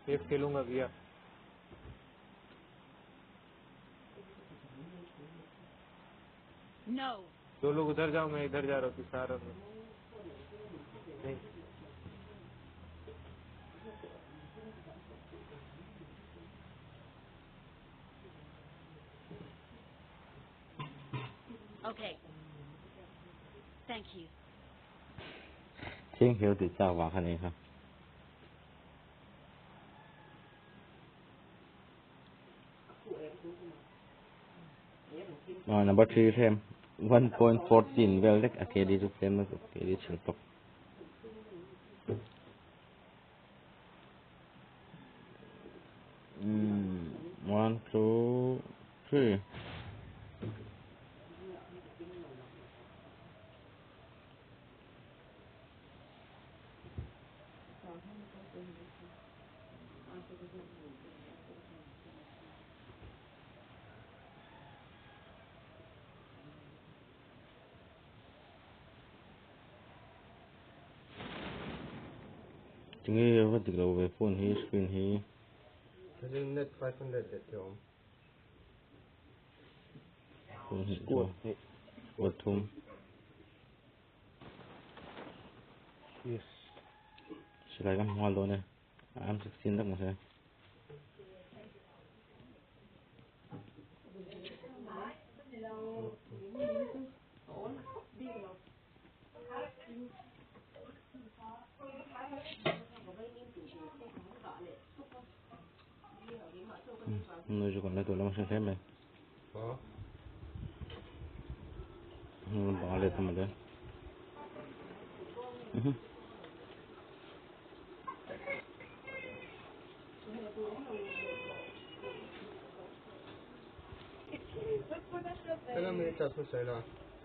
Safe खेलूंगा भैया। No. दो लोग उधर जाओ, मैं इधर जा रहा हूँ सारा में। नहीं Okay. Thank you. Thiên hiểu từ sao vào này ha. Rồi number 3 thêm 1.14 vel lek a KD chu tlem na chu KD chhil tawp. 1 2 3. Tinge va dik lo ve phone hi screen hi. Net 500 det om. Phone hi chu. Squad thum. Yes. Silai kan hmual dawn e. M16 tak mahse. Noi chu kan la tur lam hre hle mai. Hnung bang a let a mawle.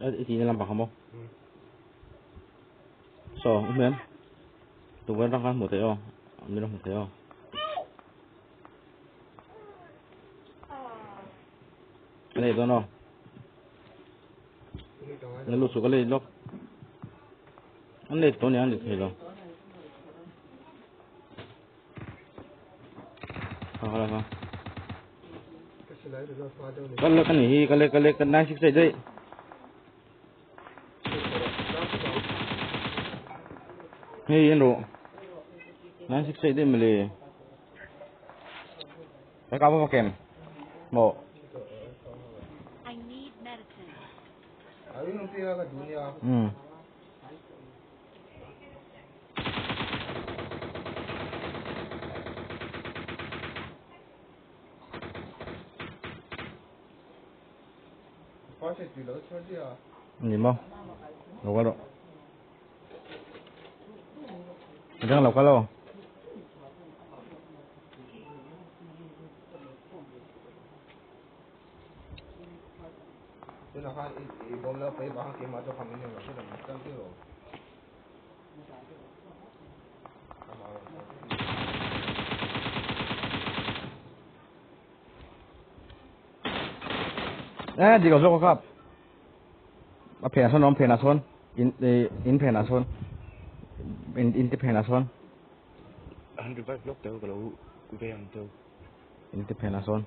I tihna lampang kha maw? Saw i hmel tukverh atang khan hmuh theih aw min rawn hmu thei aw. Ka lei dawn aw. Na lu chu ka lei lawk. An lei tawh nia an lei thei lo. Kha kha kha. Ka lek ani hi ka lek ka lek 968 daih. Hei en rawh. 968 daih mawle. Ka kap a kem. Maw. I need medicine. Um. Ni maw. Lo kal rawh. Midang lo kal aw. Eh, dik lo zawk a kap. A phenah sawn a awm phenah sawn in eh in phenah sawn in in te phenah sawn. An revive lawk teu ka lo ve ang teu. In te phenah sawn.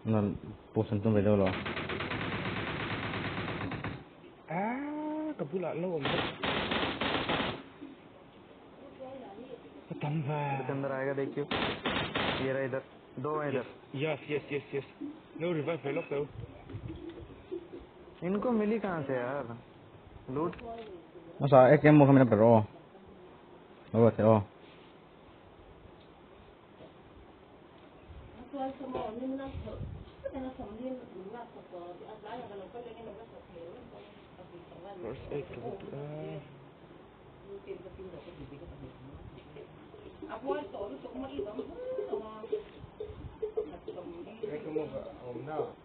Nan post an tum ve deuh lo. Ah, ka bulah lo awm bawk. Ka tam ve. अंदर आएगा देखियो ये रहा इधर दो है इधर। Yes, yes, yes, yes. No revive ve lawk teu. इनको मिली कहाँ से यार लूट? Masa ek em mo kha min a pe rawh aw. Lo ruat thei aw. First aid ka va duh a.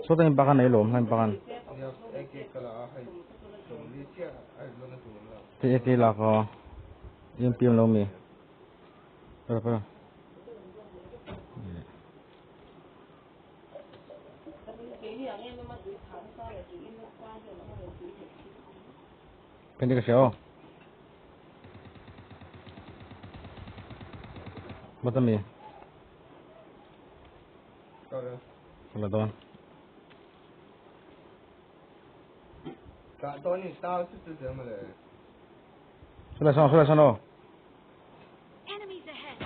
Saw ta in pakan ei lawm hlai pakan. Te ek ei lak aw. Em piam lo mi. Para para. Pende ka siya oh. Ba't mi? Wala doon. 出来上，出来上喽！ Enemies ahead.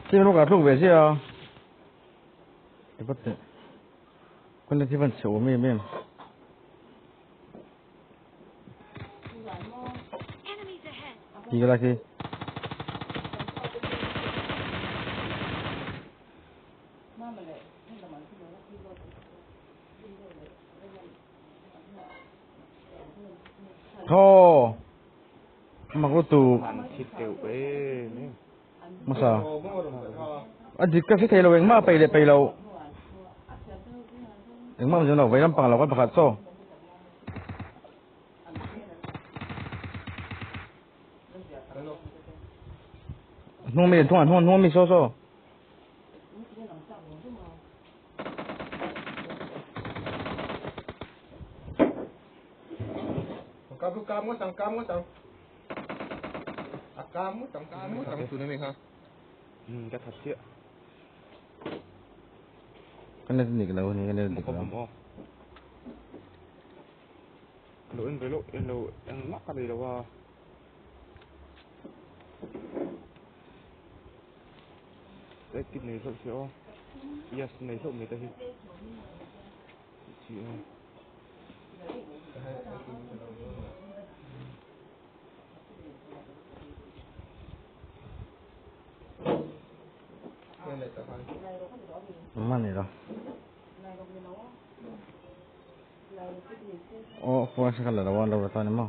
这边路个路位置啊，对不对？关键地方吃我们也没。 Enemies ahead. 一个垃圾。哦，mặc có tù mà sao anh chỉ có thể là mà bày để bày lâu mà chúng nó với lắm bằng là có bạc số弄没弄弄弄没说说。 Cái thật chứ. Cái này thì cái này cái này Không không. Lỗi với lỗi lỗi ăn mắc cái gì đâu à. Đây cái này lỗi xíu. Yes, này lỗi người ta hi. Chị Mà này rồi. Ồ, cô sẽ là đâu đâu rồi mà.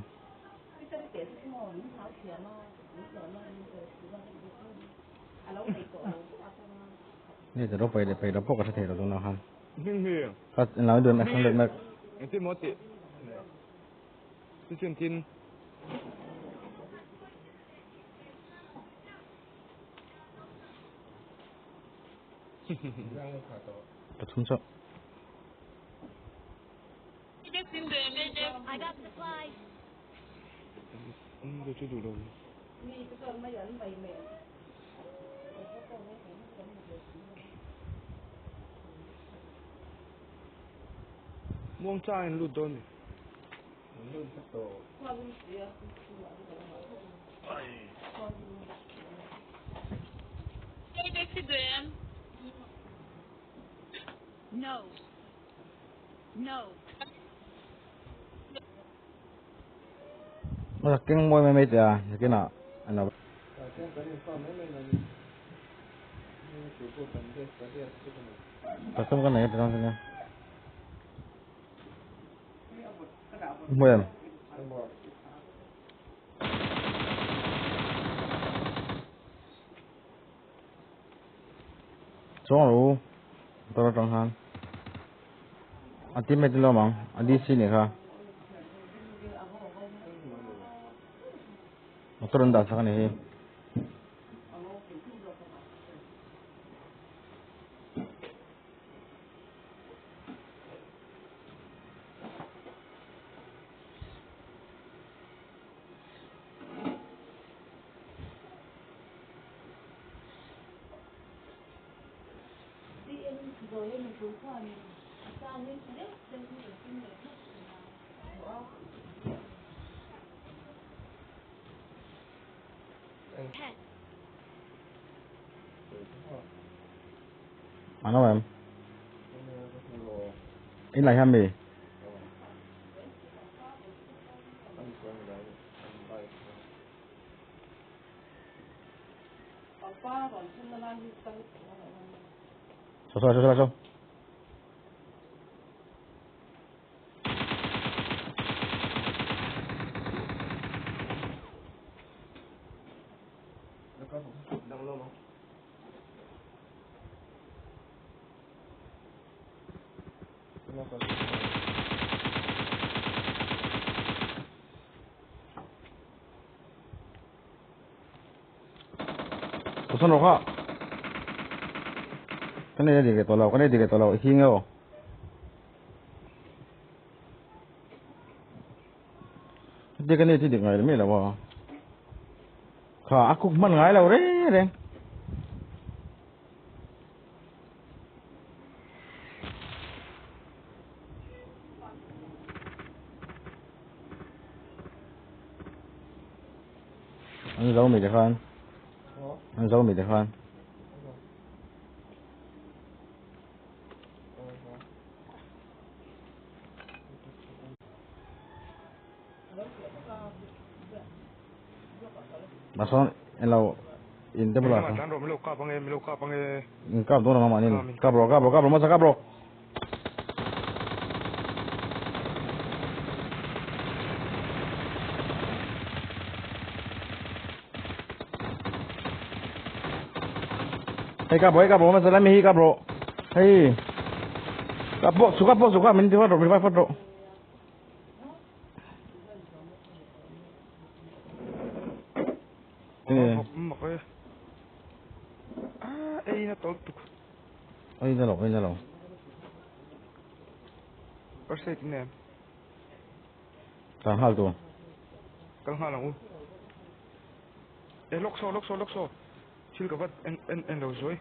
Đây là đâu phải phải đâu có thể là nó ha. Phát nói được mà không được mà. Cái món gì? Cái chuyện tin. Pathum I got supplies. Tôi chưa đủ đâu. Muông trai lụt đôn. No. No. Mà cái môi mày mày à, cái nào anh nào. Tập cái này tập cái này. Môi em.装如，到了中山。啊，弟妹在老忙，啊，你是哪个？我个人打算你。Ano em? In lại ham gì? Số số số số. Sawn rawh kha. Ka nei a dik leh tawh lo, ka nei dik leh tawh lo, i hing emaw. Hetia ka nei chu dik ngai miah lo a. Kha a kuk hman ngai lo reng reng. An zo mi te khan. An zo mi te khan. Masawn elo in te bulah Tlan rawh milo kap ange milo kap ange. In kap dawn ang mahni. Kap rawh kap rawh kap rawh masa kap rawh. Hei kap rawh hei kap rawh masa lami hi kap rawh. Hei. Kap pawh suka pawh suka min ti vat rawh min vat rawh. Ei na lo ei na lo. First aid in em. Tlan nghal tu. Kal nghal ang u. E lawk saw lawk saw lawk saw. Thil ka vat en en en lo zuai.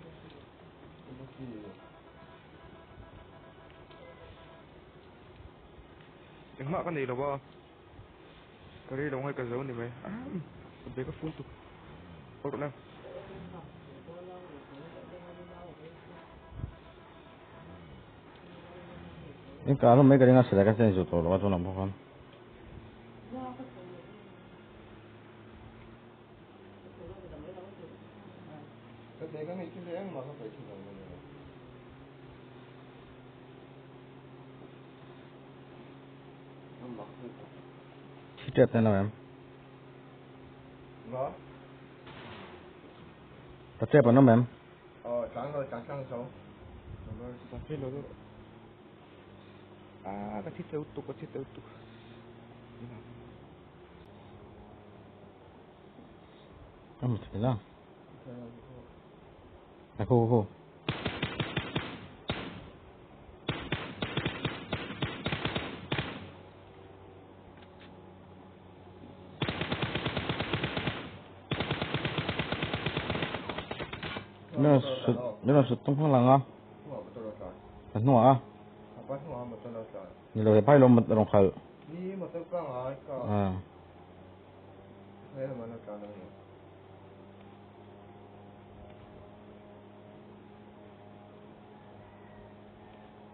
Engmah ka nei lo a. Ka rei lo ngai ka zo ni mai. Ka bag a full tuk. Awrh lang. In ka hlawm mai ka ring a silai ka chen zu tawh lo a tunah bawk khan. Ka bag a nei chu engmah ka paih thin lo. Thi tep te lo em? Ta tep an awm em? Ka hmu thei la. A khu khu. Min rawn sut tum hmang lang a. Ka hnuah a. Ni lo he phai lo rawn khalh.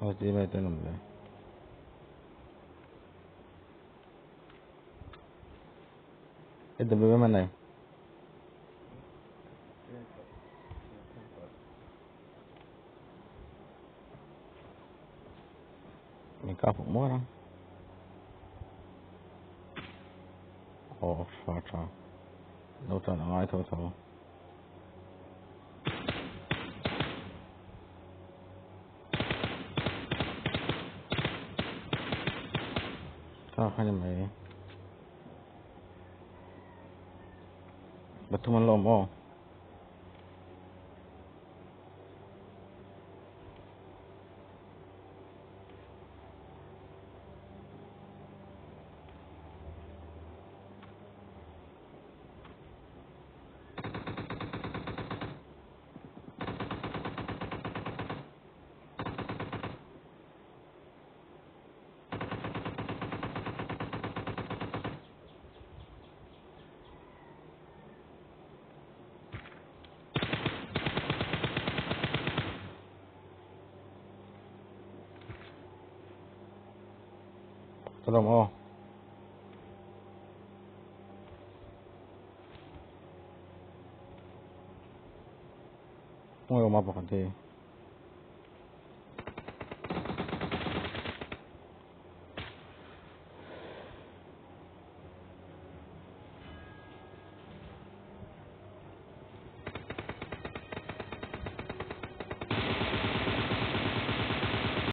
Aw ti mai ten awm le. AWM a nei. Min kap hmuh muar ang. Aw tha tha. Lo tan a ngai tho tho. Kha kha ni mai. Pathum an la awm aw. Ka lawm aw. Khawngaih awm a pakhat hi.